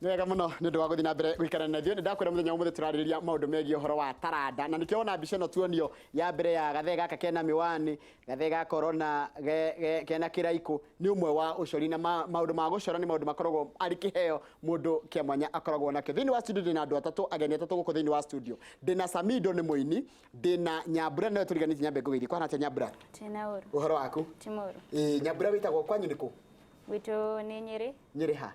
Nĩ wega mũno nĩ ũndũ wa gũthiĩ na mbere gũikara na ithuĩ. Nĩ ndakwĩra mũthenya wa ũmũthĩ tũrarĩrĩria maũndũ megiĩ ũhoro wa taranda, na nĩkĩo wona mbica ĩno tuonio ya mbere ya gathee gaka kena mĩwani, gathee gaka ũrona kena kĩraikũ, nĩ ũmwe wa ũcori, na maũndũ ma gũcora nĩ maũndũ makoragwo arĩ kĩheo mũndũ kĩa mwanya akoragwo nakĩo. Thĩinĩ wa studio ndĩna andũ atatũ, ageni atatũ gũkũ thĩinĩ wa studio. Ndĩna Samido nĩ mũini, ndĩna Nyambura nĩwe tũriganĩtie nyambe ngũgeithie. Kwana atĩa Nyambura? Tĩna ũru. Ũhoro waku? Ti mũru. Ĩĩ, Nyambura wĩtagwo kwanyu nĩ kũ? Gwitũ nĩ Nyĩrĩ. Nyĩrĩ ha?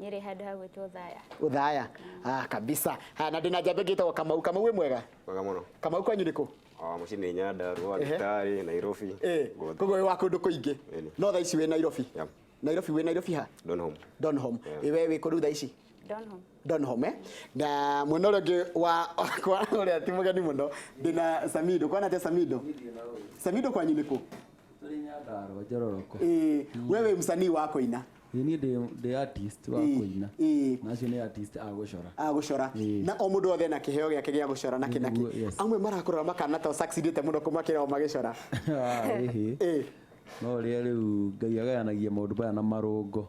Nyĩrĩ handũ ha gwĩtwo Thaya. Uthaya. Ah, kabisa. Ha, na ndĩna njamba ĩngĩ ĩtagwo Kamau. Kamau wĩ mwega? Mwega mũno. Kamau kwanyu nĩ kũ? Ah, mũciĩ nĩ Nyandarũa, Ehe. Gĩtarĩ, Nairobi. Guothe. Koguo wĩ wa kũndũ kũingĩ. Ĩni. No thaa ici wĩ Nairobi. Yeah. Nairobi wĩ Nairobi ha? Donholm. Donholm. Yeah. Ĩ we wĩ kũ rĩu thaa ici? Donholm. Donholm, eh? Na mwena ũrĩa ũngĩ wa wakwa ũrĩa ti mũgeni mũno ndĩna Samido. Kwana atĩa Samido? Samido kwanyu nĩ kũ? Tũrĩ Nyandarũa, Njororoko. Ĩĩ, we wĩ msanii wa kũina. Ĩĩ, niĩ ndĩ artist wa kũina. Na acio nĩ artist a gũcora. A gũcora. Ĩĩ. Na o mũndũ wothe ena kĩheo gĩake gĩa gũcora na kĩ na kĩ. Nĩguo, yes. Amwe marakũrora makana ta ũsucceedĩte mũno kũmakĩra o magĩcora. Ah, ĩhĩ. No ũrĩa rĩu Ngai agayanagia maũndũ maya na marũngo.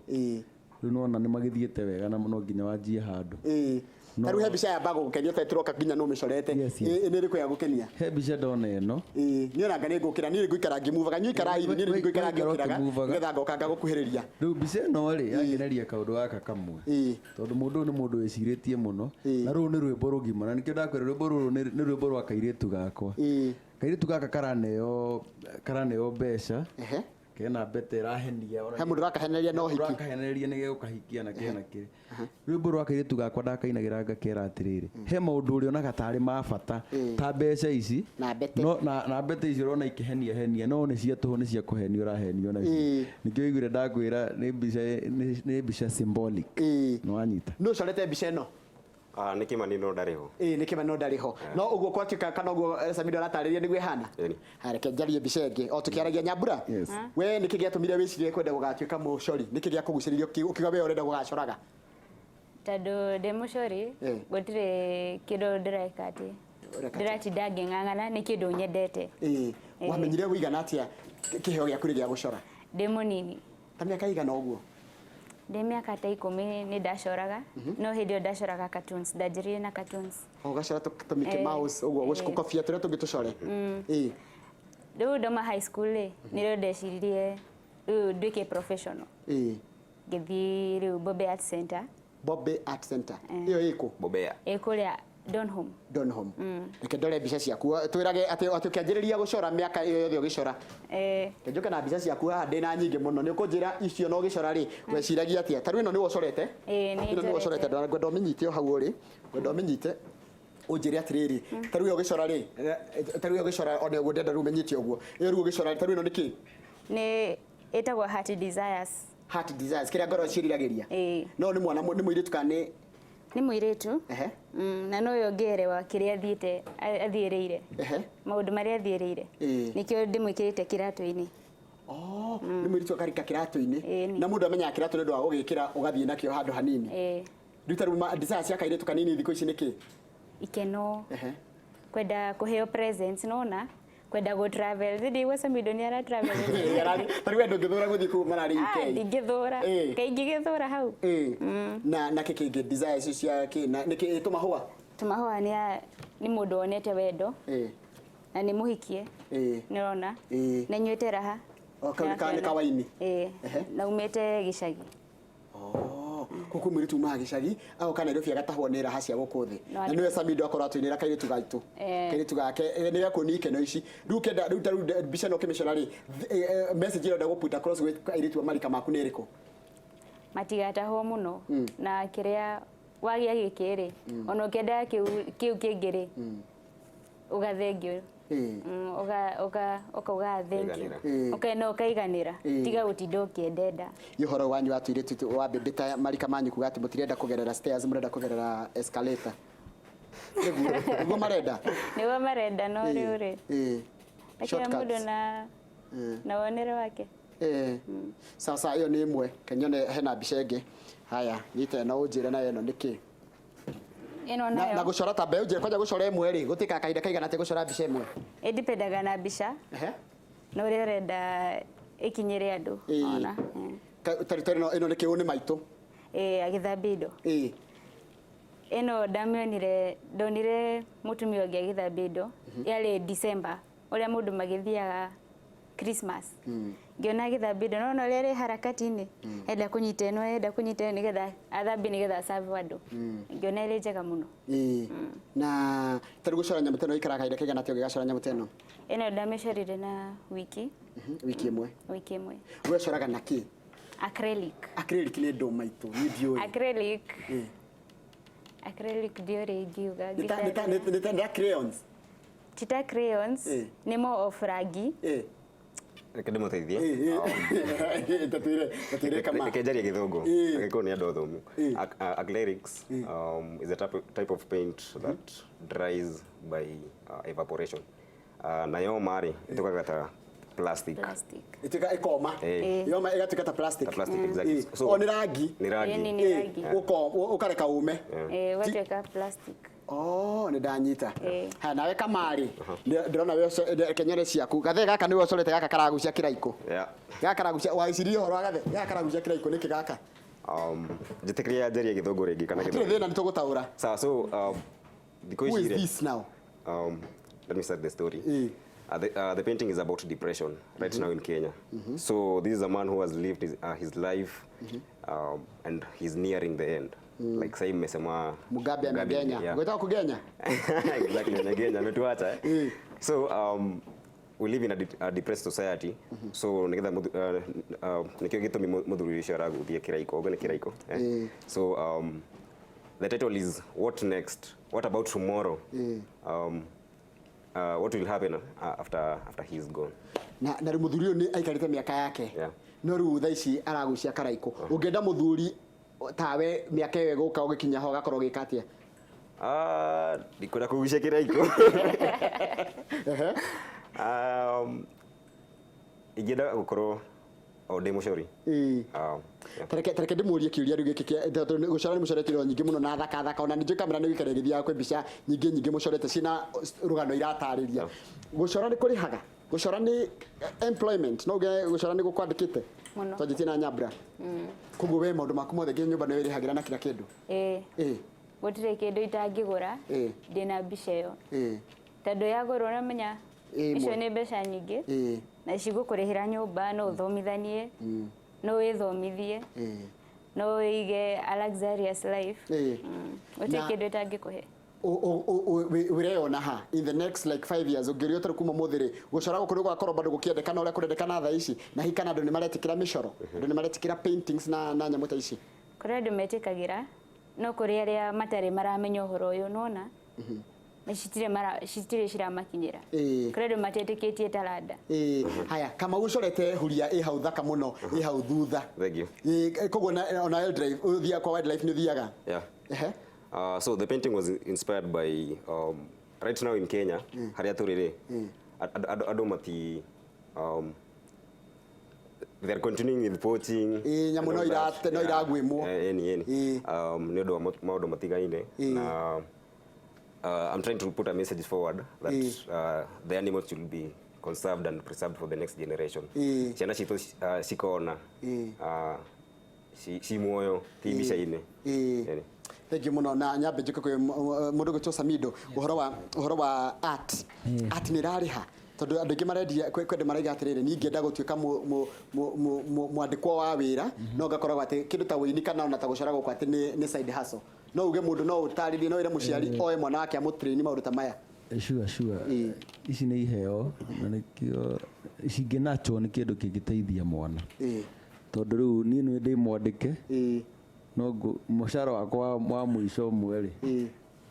Rĩu nĩwona nĩ magĩthiĩte wega na no nginya wanjie handũ. No. Ta rĩu he mbica yamba gũgũkenia ũtarĩ tũroka nginya nĩ ũmĩcorete. Yes. Ĩ, nĩ ĩrĩkũ ya gũkenia? He mbica ndona ĩno. Ĩĩ, niĩ ona anga nĩ ngũkĩra, niĩ ngũikara ngĩmuvaga, inyuĩ ikarai thĩ, niĩ nĩ ngũikara Waikara ngĩũkĩraga, ũkĩmuvaga. nĩgetha ngoka ngagũkuhĩrĩria. Rĩu mbica ĩno rĩ, yangeneria kaũndũ gaka kamwe. Tondũ mũndũ ũyũ nĩ mũndũ wĩcirĩtie mũno, na rũrũ nĩ rwĩmbo rũgima, na nĩkĩo ndakwĩra rwĩmbo rũrũ nĩ rwĩmbo rwa kairĩtu gakwa. Kairĩtu gaka karaneo mbeca. Kena mbete ĩrahenia, ona He mũndũ ũrakahenereria na ũhiki. Ũrakahenereria nĩ gegũkahikia na kena kĩrĩ. Rwĩmbo rwa kairĩtu gakwa ndakainagĩra ngakera atĩrĩrĩ, he maũndũ ũrĩonaga tarĩ ma bata ta mbeca ici Na mbete. No, na mbete ici ũrona ikĩhenia henia no nĩ cia tũhũ, nĩ cia kũhenio ũrahenio nacio. Nĩkĩo ũiguire ndakwĩra nĩ mbica, nĩ mbica symbolic. Nĩ wanyita? Nũ ũcorete mbica ĩno? Ah, nĩ Kĩmani no ndarĩ ho. Ĩĩ nĩ Kĩmani no ndarĩ ho. No ũguo kwatuĩka kana ũguo Samido aratarĩria nĩguo ĩhana? Ĩni. Ha, reke njarie mbica ĩngĩ o tũkĩaragia. Nyambura, Yes. we nĩkĩ gĩatũmire wĩcirie kwenda gũgatuĩka mũcori? Nĩkĩ gĩakũgucĩrĩirie ũkiuga we ũrenda gũgacoraga? Tondũ ndĩ mũcori, gũtirĩ kĩndũ ndĩreka atĩ Ũreka atĩa? ndĩratinda ngĩng'ang'ana, nĩ kĩndũ nyendete. Wamenyire ũigana atĩa kĩheo gĩaku nĩ gĩa gũcora? Ndĩ mũnini. Ta mĩaka ĩigana ũguo? Ndĩ mĩaka ta 10 nĩ ndacoraga, no hĩndĩ ĩyo ndacoraga cartoons, ndanjĩrĩirie na cartoons. O ũgacora tũ Mickey Mouse ũguo, gũkobia tũrĩa tũngĩ tũcore. Rĩu ndauma high school rĩ, nĩrĩo ndeciririe rĩu nduĩke professional. Ngĩthiĩ rĩu Bobe Art Center. Bobe Art Center. Ĩyo ĩkũ? Bobea. Ĩ kũrĩa Donholm. Donholm. Reke ndore mbica ciaku. Twĩrage atĩ ũkĩanjĩrĩria gũcora mĩaka ĩyo yothe ũgĩcora. Reke njũke na mbica ciaku haha ndĩna nyingĩ mũno. Nĩ ũkũnjĩra icio na ũgĩcora rĩ, weciragia atĩa? Ta rĩu ĩno nĩwe ũcorete? Ĩĩ, nĩ Ĩno nĩwe njoreete. ũcorete. Ngwenda ũmĩnyite o hau ũrĩ. Ngwenda ũmĩnyite. Ũnjĩre atĩrĩrĩ, ta rĩu ĩyo ũgĩcora rĩ, ta rĩu ĩyo ũgĩcora ona ũguo ndĩrenda rĩu ũmĩnyite ũguo. Ĩyo rĩu ũgĩcora ta rĩu ĩno nĩ kĩ? Nĩ ĩtagwo Heart Desires. Heart Desires, kĩrĩa ngoro ciĩriragĩria. Ĩĩ. No nĩ mwana, nĩ mũirĩtu kana nĩ Nĩ mũirĩtu. Na no ũyũ ũngĩerewa kĩrĩa athiĩte, athiĩrĩire. Maũndũ marĩa athiĩrĩire. Nĩkĩo ndĩmwĩkĩrĩte kĩratũ-inĩ. Oh, nĩ mũirĩtu akarika kĩratũ-inĩ. Ĩni. Na mũndũ amenyaga kĩratũ nĩ ũndũ wa gũgĩkĩra ũgathiĩ nakĩo handũ hanini. Rĩu ta rĩu desire cia kairĩtu kanini thikũ ici nĩ kĩ? Ikeno. Kwenda kũheo presents, nona? Kwenda gũ travel. Thĩ ndĩigua Samido nĩ ara travel. Ta rĩu we ndũngĩthũra gũthiĩ kũu mararĩ UK? Ndingĩthũra. Kaĩ ingĩgĩthũra hau? Na kĩ kĩngĩ desire icio cia kĩ? Na nĩ kĩ tũmahũa? Tũmahũa nĩ mũndũ wonete wendo. Na nĩ mũhikie. Nĩ ũrona? Na nyuĩte raha. O, kau nĩ kawaini? Ĩĩ. Na umĩte gĩcagi. Oh, kũkũ mũirĩtu umaga gĩcagi agoka Nairobi agatahwo nĩ raha cia gũkũ thĩ. No Na nĩwe Samido akorwo atũinĩra kairĩtu gaitũ. Kairĩtu gake nĩ gakuonia ikeno ici. Rĩu kenda rĩu ta rĩu mbica ĩno ũkĩmĩcora rĩ, message ĩrĩa ũrenda gũ put across gwĩ airĩtu a marika maku nĩ ĩrĩkũ? Matigatahwo mũno. Na kĩrĩa wagĩa gĩkĩ rĩ, ona ũkĩendaga kĩu kĩngĩ rĩ, ũgathengio. Ũkauga thank you. Ũkena ũkaiganĩra. Tiga gũtinda ũkĩendenda. Nĩ ũhoro wanyu wa tũirĩtu wa mbĩmbĩ ta marika manyu kuga atĩ mũtirenda kũgerera stairs, mũrenda kũgerera escalator. Nĩguo, nĩguo marenda? Nĩguo marenda, no rĩu rĩ. Kila Shortcuts. mũndũ na wonere wake. Sawa sawa, ĩyo nĩ ĩmwe. Reke nyone hena mbica ĩngĩ. Haya, nyita ĩno ũnjĩre nayo ĩno nĩ kĩ? Ĩno Na nayo. gũcora ta mbeũ njĩra kwanja gũcora ĩmwe rĩ, gũtĩkaga kahinda kaigana atĩa gũcora mbica ĩmwe? Ĩndipendaga na mbica. Na ũrĩa ũrenda ĩkinyĩre andũ. Ona. Tarĩ ĩno ĩno nĩ kĩ? Ũyũ nĩ maitũ. Agĩthambia indo. Ĩno ndamĩonire, ndonire mũtumia ũngĩ agĩthambia indo. Yarĩ December, ũrĩa mũndũ magĩthiaga Christmas. Ngĩona agĩthambia indo, no ũrĩa arĩ harakati-inĩ, enda kũnyita ĩno, enda kũnyita ĩno nĩgetha athambie nĩgetha aserve andũ. Ngĩona ĩrĩ njega mũno. Na tarĩu gũcora nyamũ ta ĩno ĩikaraga kahinda kaigana atĩa ũgĩgacora nyamũ ta ĩno? Ĩno ndamĩcorire na wiki. Wiki ĩmwe. Wiki ĩmwe. Wecoraga na kĩ? Acrylic. Acrylic nĩ ndũma itũ, niĩ ndiũĩ. Acrylic. Acrylic ndiũrĩ ingiuga. Nĩ ta crayons. Ti ta crayons, nĩ more of rangi. Reke ndĩmũteithie. Tatwĩre kama. Reke njarie Gĩthũngũ. Angĩkorwo nĩ andũ athomu. Acrylics is a type of paint that dries by evaporation. Na yoma rĩ, ĩtuĩkaga ta plastic. Plastic. Ĩtuĩka ĩkoma. Yoma ĩgatuĩka ta plastic. Ta plastic, exactly. So, nĩ rangi. Nĩ rangi. Nĩ rangi. Ũkareka ũme. Ũgatuĩka plastic. Oh, nĩ ndanyita. Haya, nawe Kamarĩ, ndĩrona we kenyere ciaku. Gathee gaka nĩwe ũcorete gaka karagucia kĩraikũ. Gaka karagucia, wagĩciria ũhoro wa gathee? Gaka karagucia kĩraikũ nĩkĩ gaka? Njĩtĩkĩria njarie Gĩthũngũ rĩngĩ kana Hatirĩ thĩna, nĩ tũgũtaũra. Sawa, so thikũ Who ici is rĩ, this now? Let me start the story. The painting is about depression right now in Kenya. So this is a man who has lived his life and he's nearing the end. Like say mmesema Mugabe amegenya. Yeah. Ngoja kugenya. Exactly, amegenya, ametuacha. So we live in a depressed society. So nigetha nikio gĩtũmi mũthuri ũcio araguthia kĩraiko, ũguo nĩ kĩraiko. So the title is What Next? What about tomorrow? What will happen after he's gone? Na rĩu mũthuri ũyũ nĩ aikarĩte mĩaka yake. No rĩu thaa ici aragucia karaiko. Ũngĩenda mũthuri tawe mĩaka ĩyo ĩgũka ũgĩkinya ho ũgakorwo ũgĩka atĩa? Ndikwenda kũgucia kĩraiko. Ingĩenda gũkorwo o ndĩ mũcori. Tareke ndĩmũrie kĩũria rĩu gĩkĩ kĩa tondũ gũcora nĩ mũcorete indo nyingĩ mũno na thaka thaka, ona ningĩ kamera nĩ gũikara ĩgĩthiaga kwĩ mbica nyingĩ nyingĩ mũcorete ciĩna rũgano iratarĩria. Gũcora nĩ kũrĩhaga? Gũcora nĩ employment, no uge gũcora nĩ gũkwandĩkĩte? Twanjĩtie na Nyambura. Koguo we maũndũ maku mothe nginya nyũmba nĩ wĩrĩhagĩra na kila kĩndũ? Gũtirĩ kĩndũ itangĩgũra ndĩna mbica ĩyo. Tondũ yagũrwo ũramenya icio nĩ mbeca nyingĩ na cigũkũrĩhĩra nyũmba, no ũthomithanie, no wĩthomithie, no wĩige a luxurious life. Gũtirĩ kĩndũ ĩtangĩkũhe. Wĩreyona ha in the next like 5 years ũngĩũrio tarĩ kuma ũmũthĩ rĩ, gũcora gũkũ nĩ gũgakorwo bado gũkĩendekana ũrĩa kũrendekana thaa ici, na hihi kana andũ nĩ maretĩkĩra mĩcoro, andũ nĩ maretĩkĩra paintings na nyamũ ta ici? Kũrĩ andũ metĩkagĩra, no kũrĩ arĩa matarĩ maramenya ũhoro ũyũ, nĩwona? Na citirĩ ciramakinyĩra. Kũrĩ andũ matetĩkĩtie taranda. Haya, Kamau ũcorete huria ĩ hau thaka mũno, ĩ hau thutha. Thank you. Koguo ona wildlife, ũthiaga kwa wildlife nĩ ũthiaga? Yeah. So the painting was inspired by right now in Kenya, harĩa tũrĩ rĩ, andũ mati they are continuing with poaching. Nyamũ no iragwĩmwo. Eni. Nĩ ũndũ wa maũndũ matigaine. Na I'm trying to put a message forward that the animals should be conserved and preserved for the next generation. Ciana citũ cikona ci muoyo ti mbica-inĩ. Thank you mũno. Na nyambe njũke kwĩ mũndũ gwĩtwo Samido, ũhoro wa art. Art nĩ ĩrarĩha? Tondũ andũ aingĩ marendia kwĩ andũ maraiga atĩrĩrĩ, niĩ ingĩenda gũtuĩka mwandĩkwo wa wĩra, no ngakoragwo atĩ kĩndũ ta ũini kana ona ta gũcora gũkũ atĩ nĩ side hustle. No uge mũndũ no ũtarĩrie, no wĩre mũciari oe mwana wake amũtrain maũndũ ta maya. Sure, sure. Ici nĩ iheo na nĩkĩo cingĩnachwo nĩ kĩndũ kĩngĩteithia mwana. Tondũ rĩu niĩ nĩ ndĩ mwandĩke, no mũcara wakwa wa mũico ũmwe rĩ,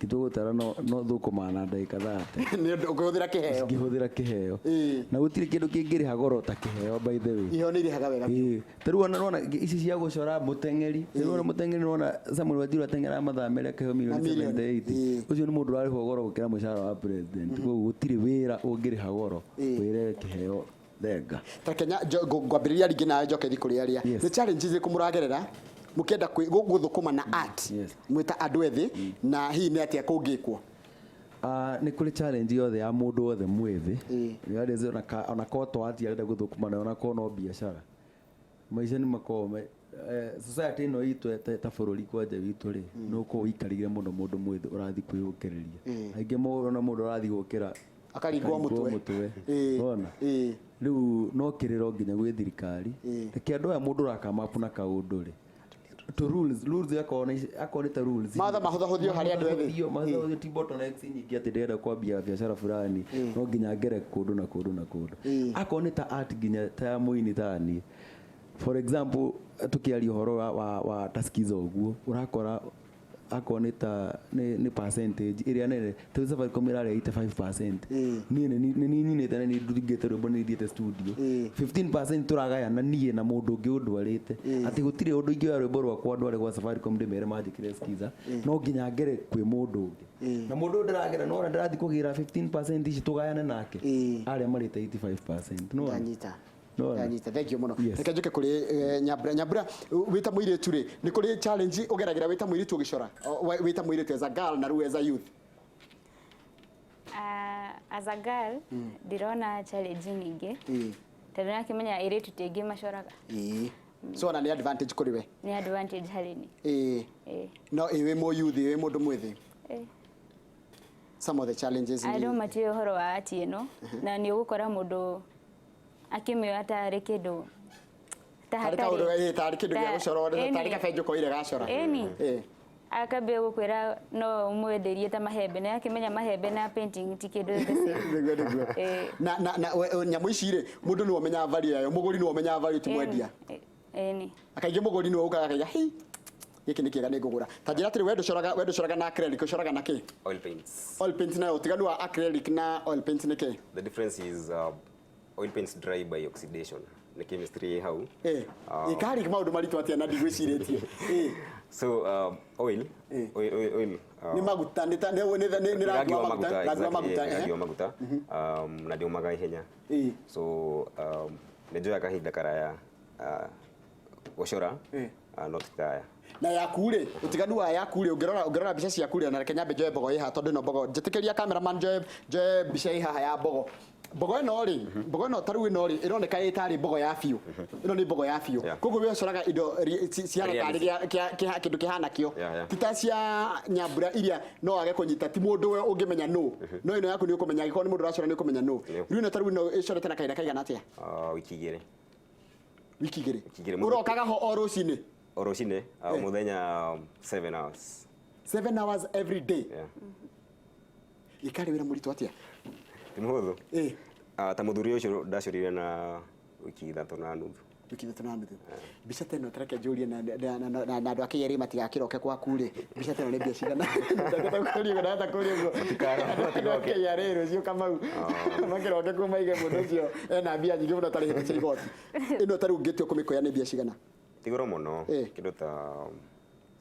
ngĩtũgũtara no thũkũmaga na ndagĩka 30. Nĩ ũndũ ũkĩhũthĩra kĩheo. Ngĩhũthĩra kĩheo. Na gũtirĩ kĩndũ kĩngĩrĩha goro ta kĩheo, by the way. Iheo nĩ irĩhaga wega biũ. Ta rĩu ona ici cia gũcora mũteng'eri, ta rĩu ona mũteng'eri nĩwona Samuel Wanjiru ateng'eraga mathaa merĩ akaheo milioni Na milioni. 78. Ũcio nĩ mũndũ ũrarĩhwo goro gũkĩra mũcara wa president. Koguo gũtirĩ wĩra ũngĩrĩha goro wĩre kĩheo thenga. Ta Kenya, ngwambĩrĩria rĩngĩ nawe njoke thiĩ kũrĩ arĩa. Nĩ challenges irĩkũ mũragerera mũkĩenda gũthũkũma na art mwĩta andũ ethĩ, na hihi nĩ atĩa kũngĩkwo? Nĩ kũrĩ challenge yothe ya mũndũ wothe mwĩthĩ. Ona ko to ati arenda gũthũkũma nayo, ona ko no biacara. Maica nĩ makoragwo society ĩno itũ ta bũrũri kwanja witũ rĩ, nĩ ũkoragwo ũikarĩire mũno mũndũ mwĩthĩ ũrathiĩ kwĩyũkĩrĩria. Aingĩ mũno mũndũ ũrathiĩ gũkĩra Akaringwo mũtwe. Mũtwe. Wona? Rĩu no kĩrĩro nginya gwĩ thirikari. Reke andũ aya mũndũ ũrakamapu na kaũndũ rĩ, to rules rules akorwo nĩ ta rules. Mawatho mahũthahũthio harĩ andũ ethĩ. Mahũthahũthio, ti bottlenecks nyingĩ atĩ ndĩrenda kwambia biacara fulani no nginya ngere kũndũ na kũndũ na kũndũ. Akorwo nĩ ta art, nginya ta ya mũini ta niĩ, for example, tukiaria ũhoro wa ta skiza ũguo, ũrakora akorwo nĩ ta nĩ percentage ĩrĩa nene, ta Safaricom ĩrarĩa 85%. Niĩ nĩ nyinĩte na nĩ ndungĩte rwĩmbo, nĩ thiĩte studio, 15% tũragayana niĩ na mũndũ ũngĩ ũndwarĩte, atĩ gũtirĩ ũndũ ingĩoya rwĩmbo rwakwa ndware gwa Safaricom ndĩmere manjĩkĩre skiza. No nginya ngere kwĩ mũndũ ũngĩ, na mũndũ ũyũ ndĩragera nona ndĩrathiĩ kũgĩra 15% ici tũgayane nake, arĩa marĩte 85%, nĩwona? Ndanyita. Nĩwona? Ndanyita, thank you mũno. Yes. Reke njoke kũrĩ Nyambura. Nyambura, wĩta mũirĩtu rĩ, nĩ kũrĩ challenge ũgeragĩra wĩta mũirĩtu ũgĩcora? Wĩta mũirĩtu as a girl na rĩu as a youth? As a girl ndirona challenge nyingĩ, tondũ nakĩmenya airĩtu ti aingĩ macoraga. So ona nĩ advantage kũrĩ we? Nĩ advantage harĩ ni. No ĩ wĩ mũ youth, wĩ mũndũ mwĩthĩ, some of the challenges Andũ matiũĩ ũhoro wa art ĩno, na nĩ ũgũkora mũndũ akĩmĩoya tarĩ kĩndũ ta tarĩ hatarĩ. Kaũndũ tarĩ kĩndũ gĩa gũcora, tarĩ kabenjũ koire gacora. Ĩni. Akambia gũkwĩra no ũmwenderie ta mahembe, na akĩmenya mahembe na painting ti kĩndũ the same. Nĩguo. Na nyamũ ici rĩ, mũndũ nĩwe ũmenyaga value yayo, mũgũri nĩwe ũmenyaga value, ti mwendia. Ĩni. Akaingĩ mũgũri nĩwe ũkaga akaiga, "Hei, gĩkĩ nĩ kĩega, nĩ ngũgũra." Ta njĩra atĩrĩ, we ndũcoraga na acrylic, ũcoraga na kĩ? Oil paints. Oil paint. Nayo ũtiganu wa acrylic na oil paint nĩ kĩ? The difference is oil paints dry by oxidation. Nĩ chemistry hau. Ĩkarĩ maũndũ maritũ atĩa na ndigwĩcirĩtie. So oil, oil, oil, oil Nĩ maguta, nĩ ta- nĩ nĩ- nĩ- nĩ rangi wa maguta, rangi wa maguta. Exactly, rangi wa maguta, na ndĩũmaga ihenya. So nĩ njoyaga kahinda karaya gũcora, not kaya. Na yaku rĩ, ũtiganu wa yaku rĩ, ũngĩrora mbica ciaku rĩ, na reke nyambe njoe mbogo ĩ haha, tondũ ĩno mbogo, njĩtĩkĩria cameraman njoe mbica ĩ haha ya mbogo. Mbogo ĩno rĩ, mbogo ĩno ta rĩu ĩno rĩ, ĩroneka ĩ tarĩ mbogo ya biũ. Ĩno nĩ mbogo ya biũ. Koguo we ũcoraga indo cihana tarĩ kĩndũ kĩhana kĩo, ti ta cia Nyambura iria no wage kũnyita, ti mũndũ we ũngĩmenya nũ. No ĩno yaku nĩ ũkũmenya, angĩkorwo nĩ mũndũ ũracora nĩ ũkũmenya nũ. Rĩu ĩno, ta rĩu ĩno ĩcorete na kahinda kaigana atĩa? Wiki 2. Wiki 2? Wiki 2. Ũrokaga ho o rũcinĩ? O rũcinĩ, mũthenya, 7 hours. 7 hours every day? Yeah. Ikarĩ wĩra mũritũ atĩa? Ti mũhũthũ. Ta mũthuri ũcio ndacorire na wiki 3 na nuthu. Wiki 3 na nuthu. Mbica ta ĩno, tareke njũrie na andũ a KRA matigakĩroke kwaku rĩ, mbica ta ĩno nĩ mbia cigana? Ndangĩhota kũria ũguo, ndahota kũria ũguo. Andũ a KRA rũciũ Kamau makĩroke kuo maige mũndũ ũcio ena mbia nyingĩ mũno tarĩhĩte cia igoti. Ĩno ta rĩu ngĩtua kũmĩkoya nĩ mbia cigana? Ti goro mũno, kĩndũ ta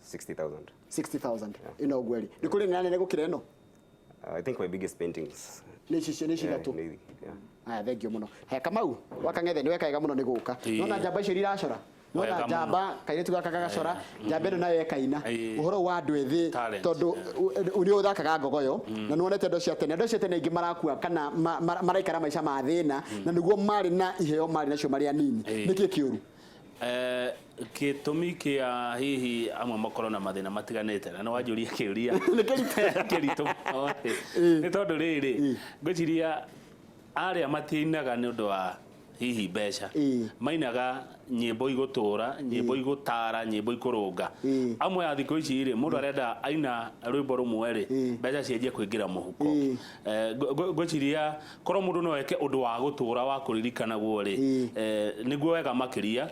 60,000. 60,000 ĩno ũguo rĩ, nĩ kũrĩ na nene gũkĩra ĩno? I think my biggest paintings. Nĩ ici, nĩ ici ithatũ? Yeah. Aya, thank you mũno. Haya, Kamau wa Kang'ethe, nĩ weka wega mũno nĩ gũka. Nona njamba icio iria iracora, nona Wega mũno. njamba kairĩtu gaka gagacora, njamba ĩno nayo ĩkaina. Ũhoro wa andũ ethĩ, Talent, tondũ nĩ ũthakaga ngogoyo na nĩ wonete andũ cia tene, andũ acio tene aingĩ marakua kana maraikara maica ma thĩna na nĩguo marĩ na iheo marĩ nacio marĩ anini. Nĩkĩ kĩũru? Gĩtũmi kĩa hihi amwe makorwo na mathĩna matiganĩte, na nĩ wanjũria kĩũria Nĩ kĩritũ. kĩritũ mũno. Nĩ tondũ rĩrĩ, ngwĩciria arĩa matiinaga nĩ ũndũ wa hihi mbeca, mainaga nyĩmbo igũtũra, nyĩmbo igũtara, nyĩmbo ikũrũnga. Amwe a thikũ ici rĩ, mũndũ arenda aina rwĩmbo rũmwe rĩ, mbeca cianjie kũingĩra mũhuko. Ngwĩciria korwo mũndũ no eke ũndũ wa gũtũra wa kũririkanagwo rĩ, nĩguo wega makĩria,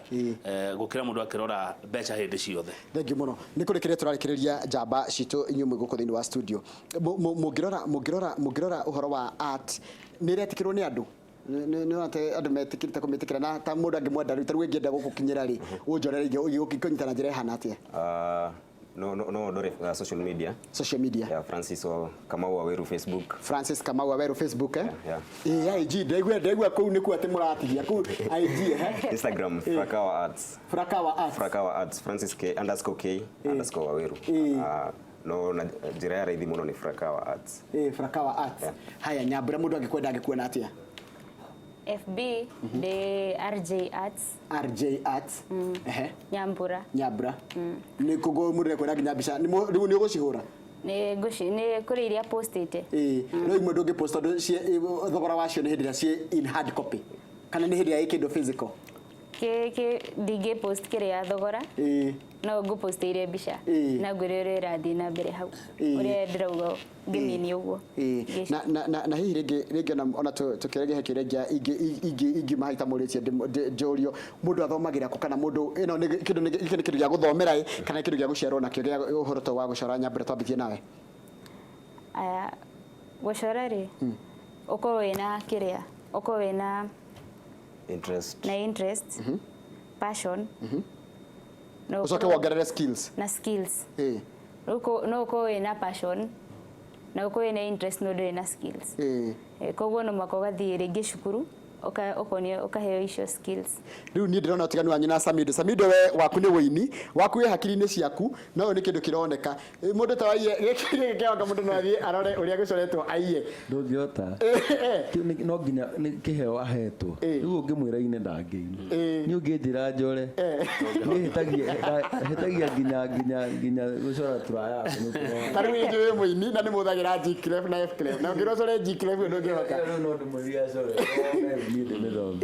gũkĩra mũndũ akĩrora mbeca hĩndĩ ciothe. Thank you mũno. Nĩ kũrĩkĩrĩria tũrarĩkĩrĩria njamba citũ inyuĩ mwĩ gũkũ thĩinĩ wa studio. Mũngĩrora ũhoro wa art, nĩ ĩretĩkĩrwo nĩ andũ? Nĩ atĩ andũ metĩkĩrĩte kũmĩtĩkĩra, na ta mũndũ angĩmwenda rĩu, ta rĩu ĩngĩenda gũgũkinyĩra rĩ, ũnjorere ũngĩkũnyita na njĩra ĩhana atĩa? No ndore social media. Social media. Yeah, Francis wa Kamau Waweru Facebook. Francis Kamau Waweru Facebook, eh? Yeah. IG ndaigua kũu nĩkuo atĩ mũratigia kũu IG, eh? Instagram, Frakawa Arts. Frakawa Arts. Frakawa Arts, Francis K underscore K underscore Waweru. No na njĩra ya raithi mũno nĩ Frakawa Arts. Frakawa Arts. Yeah. Haya, Nyambura, mũndũ angĩkwenda angĩkuona atĩa? FB ndĩ RJ Arts. RJ Arts. Ehe. Nyambura. Nyambura. Nĩ kũguo mũndũ nĩekuona nginya mbica. Rĩu nĩ ũgũcihũra? Nĩ ngũci nĩ kũrĩ iria postĩte. Ĩĩ, no imwe ndũngĩ post tondũ thogora wacio nĩ hĩndĩ ĩrĩa ciĩ in hard copy kana nĩ hĩndĩ ĩrĩa ĩ kĩndũ physical. Kĩ ndingĩ post kĩrĩa thogora. No ngũpostĩire mbica na ngwĩre ũrĩa ĩrathiĩ na mbere hau. Ũrĩa ndĩrauga ngĩmini ũguo. Na hihi rĩngĩ ona tũkĩregehe kĩrĩa ingiuma haita mũrĩtie njũrio mũndũ athomagĩra kũ kana mũndũ ĩno nĩ kĩndũ gĩkĩ nĩ kĩndũ gĩa gũthomera ĩ kana nĩ kĩndũ gĩa gũciarwo nakĩo gĩa ũhoro ta wa gũcora? Nyambura twambĩtie nawe. Aya, gũcora rĩ, ũkorwo wĩna kĩrĩa, ũkorwo wĩna interest na interest, passion, na ũcoke wongerere skills na skills. No ũkorwo wĩna passion na ũkorwo wĩna interest no ndũrĩ na skills. Koguo no mũhaka ũgathiĩ rĩngĩ cukuru ũkonio ũkaheo icio skills. Rĩu niĩ ndĩrona ũtiganu wanyu na Samido. Samido we waku nĩ wũini, waku wĩ hakiri-inĩ ciaku, no ũyũ nĩ kĩndũ kĩroneka. Mũndũ ta waiye gĩkĩ kĩonga mũndũ no athiĩ arore ũrĩa gũcoretwo aiye. Ndũngĩhota. Kĩu no nginya nĩ kĩheo ahetwo. Rĩu ũngĩmwĩra ine ndangĩina. Niĩ ũngĩnjĩra njore. Niĩ hĩtagia nginya gũcora tura yakwa. Ta rĩu injuĩ wĩ mũini na nĩ mũhũthagĩra G clef na F clef. Na ũngĩrwo ũcore G clef ndũngĩhota. Rĩu no ndĩmwĩre acore. Niĩ ndĩmĩthome.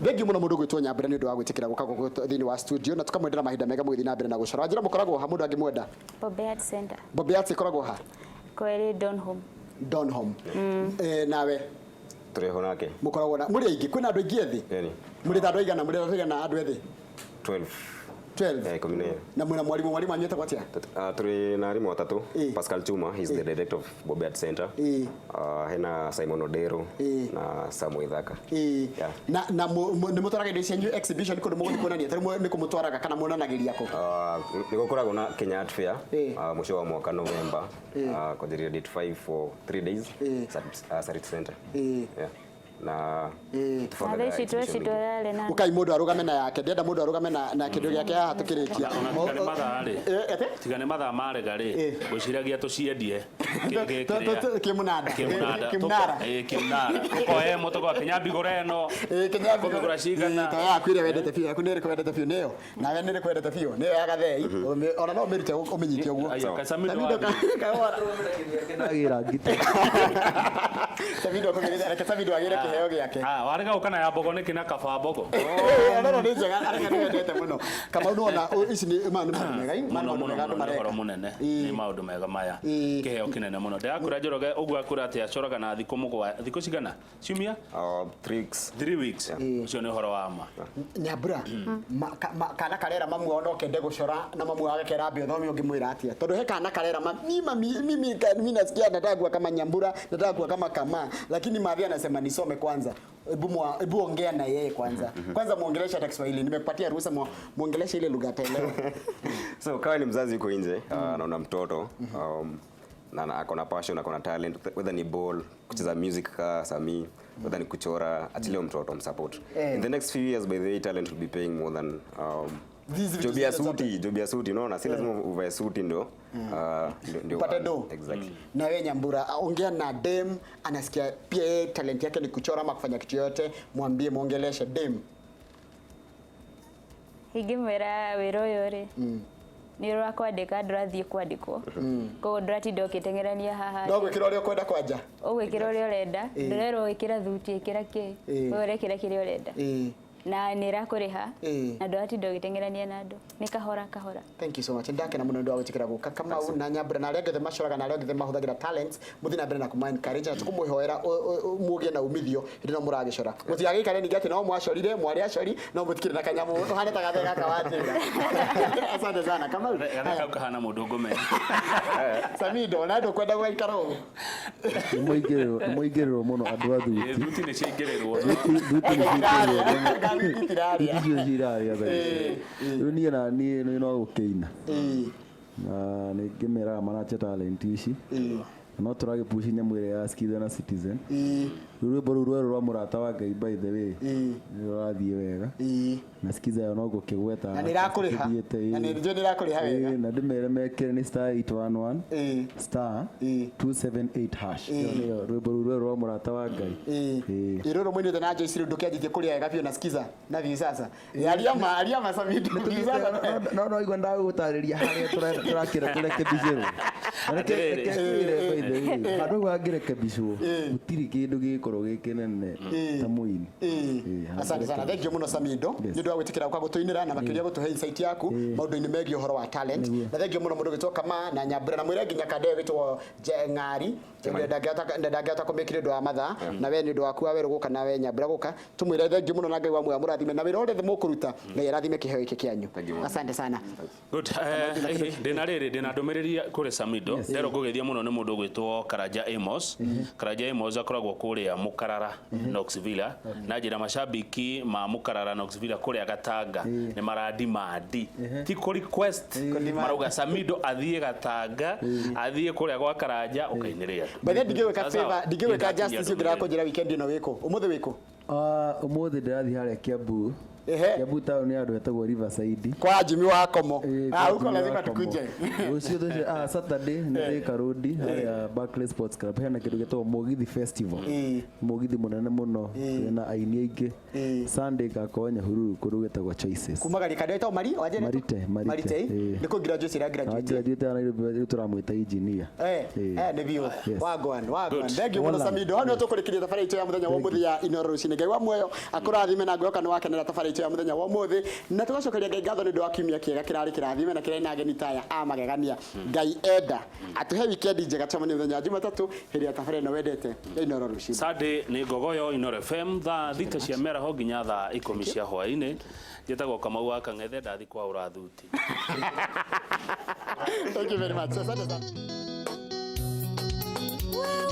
Thengiũ mũno mũndũ ũgwĩtwo Nyambura nĩ ũndũ wa gwĩtĩkĩra gũka gũkũ thĩinĩ wa studio na tũkamwendera mahinda mega mũgĩthiĩ na mbere na gũcora. Wanjĩra mũkoragwo ha mũndũ angĩmwenda? Bobe Art Center. Bobe Arts ĩkoragwo ha? Kweri Donholm. Donholm. Nawe? Tũrĩ ho nake. Mũkoragwo na mũrĩ aingĩ, kwĩna andũ aingĩ ethĩ? Mũrĩ ta andũ aigana, mũrĩ andũ aigana andũ ethĩ? 12. 12. 14. Na mwĩna mwarimu wanyu etagwo atĩa? Tũrĩ na arimũ atatũ. Pascal Chuma, he's the director of Bobe Art Center. Hena Simon Odero na Samuel Ithaka. Na nĩ mũtwaraga indo cianyu exhibition kũndũ mũgũthiĩ kuonania? Ta rĩu nĩ kũ mũtwaraga kana muonanagĩria kũ? Nĩ gũkoragwo na Kenya Art Fair mũico wa mwaka November, kwanjĩrĩria date 5 for 3 days Sarit Center. Na ukai mundu arugame na yake ndienda mundu arugame na kindu giake haha tukirikia. Tiga nĩ mathaa marega rĩ, ngwĩciragia tũciendie kĩmũnanda kĩmũnara ũkoe ĩmwe tũkoya kĩnyambigũra ĩno kũmĩgũra cigana ta yaku ĩrĩa wendete biũ, yaku nĩ ĩrĩkũ wendete biũ? Nĩyo nawe nĩ ĩrĩkũ wendete biũ? Nĩyo ya Gathei, ona no ũmĩrute ũmĩnyite ũguo. Samido reke Samido agĩre kĩheo gĩake. Warega gũka na ya mbogo nĩkĩ na kaba mbogo? No nĩ njega, areka nĩ wendete mũno. Kamau nĩwona ici nĩ maya nĩ maũndũ mega, mũno mũno mũno, nĩ ũhoro mũnene, nĩ maũndũ mega maya, kĩheo kĩnene mũno. Ndĩrakũra Njoroge ũguo akũra atĩ acoraga na thikũ mũgwanja, thikũ cigana? Ciumia? 3 weeks. 3 weeks. Ũcio nĩ ũhoro wa ma. Nyambura, kana karera mamu wao no kende gũcora na mamu wao agakera ambe ũthome ũngĩmwĩra atĩa? Tondũ he kana karera mimi mimi nasikia nataka kuwa kama Nyambura, nataka kuwa kama Kama, lakini madhi anasema nisome kwanza. Hebu ongea na yeye kwanza. Kwanza muongeleshe hata Kiswahili. Nimekupatia ruhusa muongeleshe ile lugha ataelewa. So kama ni mzazi yuko nje na una mtoto na ako na passion, ako na talent, whether ni ball, kucheza music ka Sami, whether ni kuchora, achilie mtoto msupport. In the next few years, by the way, talent will be paying more than job ya suti, unaona, si lazima uvae suti ndio ndio upate do. Exactly. Na wewe Nyambura, ongea na dem, anasikia pia yeye talent yake ni kuchora ama kufanya kitu yote, mwambie muongeleshe dem. Ingĩmwĩra wĩra ũyũ rĩ, nĩ ũrĩa kwandĩka ndũrathiĩ kwandĩkwo, koguo ndũratinda ũgĩteng'erania haha. No gwĩkĩra ũrĩa ũkwenda kwanja. Ũgwĩkĩra ũrĩa ũrenda, ndũrerwo wĩkĩra thuti, ĩkĩra kĩ, we ũrekĩra kĩrĩa ũrenda. Na nĩ ĩrakũrĩha na ndũratinda ũgĩteng'erania na andũ, nĩ kahora kahora. Thank you so much. Ndakena mũno nĩ ũndũ wa gwĩtĩkĩra gũka Kamau na Nyambura na arĩa angĩ othe macoraga na arĩa angĩ othe mahũthagĩra talents, mũthiĩ na mbere na kũma encourage na tũkũmũhoera mũgĩe na umithio hĩndĩ ĩno mũragĩcora. Mũtigagĩikare ningĩ atĩ no mwacorire, mwarĩ acori, no mũtikĩrĩ na kanyamũ ũhana ta gathee gaka wanjĩra. Asante sana Kamau. Gathee kau kahana mũndũ ngũmenya. Samido, na ndũkwenda gũgaikara ũguo. Nĩ mwaingĩrĩrwo mũno andũ a thuti. Thuti nĩ ciaingĩrĩrwo. Thuti nĩ ciaingĩrĩrwo. Icio ciraria thaa ici. Rĩu niĩ na niĩ no gũkĩina. Na nĩ ngĩmeraga marache talent ici. No tũragĩpush nyamũ ĩrĩa ya Skiza na Citizen. Rwĩmbo rũu rwerũ rwa Mũrata wa Ngai, by the way, nĩ rũrathiĩ wega. Na skiza yo no ngũkĩgweta. Na nĩ ĩrakũrĩha. Ĩthiĩte, Na nĩ njũĩ nĩ ĩrakũrĩha wega. Na ndĩmere mekĩre nĩ *811 *278#. Ĩyo nĩyo rwĩmbo rũu rwerũ rwa Mũrata wa Ngai. Ĩ rũrũ mũinĩte na Joyce, rĩu ndũkĩanjĩtie kũrĩa wega biũ na skiza na Viusasa. Aria ma, aria ma, Samido, Viusasa. No igua ndagũgũtarĩria harĩa tũrakĩra tũrekebicĩrwo. Na Atĩrĩrĩ. reke ngwĩre, by the way, handũ hau hangĩrekebicwo gũtirĩ kĩndũ gĩgĩkorwo gĩ kĩnene ta mũini. Asante sana, thank you muno, Samido, nĩ ũndũ wa gwĩtĩkĩra gũka gũtũinĩra na makĩria gũtũhe insight yaku maũndũ-inĩ megiĩ ũhoro wa talent. Na thank you mũno mũndũ ũgĩtwo Kama na Nyambura, na mwĩre nginya kande ĩyo ĩgĩtwo Ng'ari ndangĩhota kũmĩkĩra ũndũ wa mathaa, na we nĩ ũndũ waku wa werũ gũka, nawe Nyambura gũka, tũmwĩre thank you mũno, na Ngai wa muoyo amũrathime na wĩra ũrĩa mũkũruta, Ngai arathime kĩheo gĩkĩ kĩanyu. Asante sana. Good. Ndĩna rĩrĩ, ndĩna ndũmĩrĩri kũrĩ Samido. Nderwo ngũgeithia mũno nĩ mũndũ ũgwĩtwo Karanja Amos. Karanja Amos akoragwo kũrĩa Mũkarara, Knoxville, na njĩra macambiki ma Mũkarara Knoxville kũrĩa Gatanga nĩ maradimandi, ti kũ request, marauga Samido athiĩ Gatanga, athiĩ kũrĩa gwa Karanja ũkainĩre andũ. By the way, ndingĩgwĩka Sasa, favor, ndingĩgwĩka nĩndakinyia justice ũngĩraga ndũmĩrĩri. kũnjĩra weekend ĩno wĩkũ, ũmũthĩ wĩkũ? Ah, ũmũthĩ ndĩrathiĩ harĩa Kiambu. Kiambu town nĩ handũ hetagwo Riverside. Kwa Jimmy wa Komo. Eh, Ah, kwa huko Jimmy lazima wa Komo. tukuje. Rũciũ tũcio, ah, Saturday nĩ Thika Road harĩa Barclays Sports Club, hena kĩndũ gĩtagwo Mũgithi Festival. Mũgithi mũnene mũno wĩna aini aingĩ. Sunday ngakorwo Nyahururu kũndũ gwĩtagwo Choices. Kumagaria kande ĩtagwo Mari wanjĩra. Marite, Marite, Marite. Nĩ kũ graduate ĩra graduate. Graduate ya Nairobi, rĩu tũramwĩta engineer. Eh, nĩ biũ. Yes. Wagwan, wagwan. Good. Thank you mũno, Wala. Samido. Hau nĩho tũkũrĩkĩria thabarĩ itũ ya mũthenya wa ũmũthĩ ya Inooro rũcinĩ. Ngai wa muoyo akũrathime, na ngwĩhoka nĩ wakenera thabarĩ itũ ya mũthenya wa ũmũthĩ, na tũgacokeria Ngai ngatho nĩ ũndũ wa kiumia kĩega kĩrarĩ kĩrathime na kĩrarĩ na ageni taya a magegania. Ngai enda atũhe weekend njega, tũcemanie mũthenya wa Jumatatũ hĩndĩ ya thabarĩ ĩno wendete ya Inooro rũcinĩ. Sunday nĩ Ngogoyo, Inooro FM, thaa 6 cia mĩaraho nginya thaa 10 cia hwaĩ-inĩ. Njĩtagwo Kamau wa Kang'ethe, ndathi kwaũra thuti. Thank you very much. Asante sana. Wewe.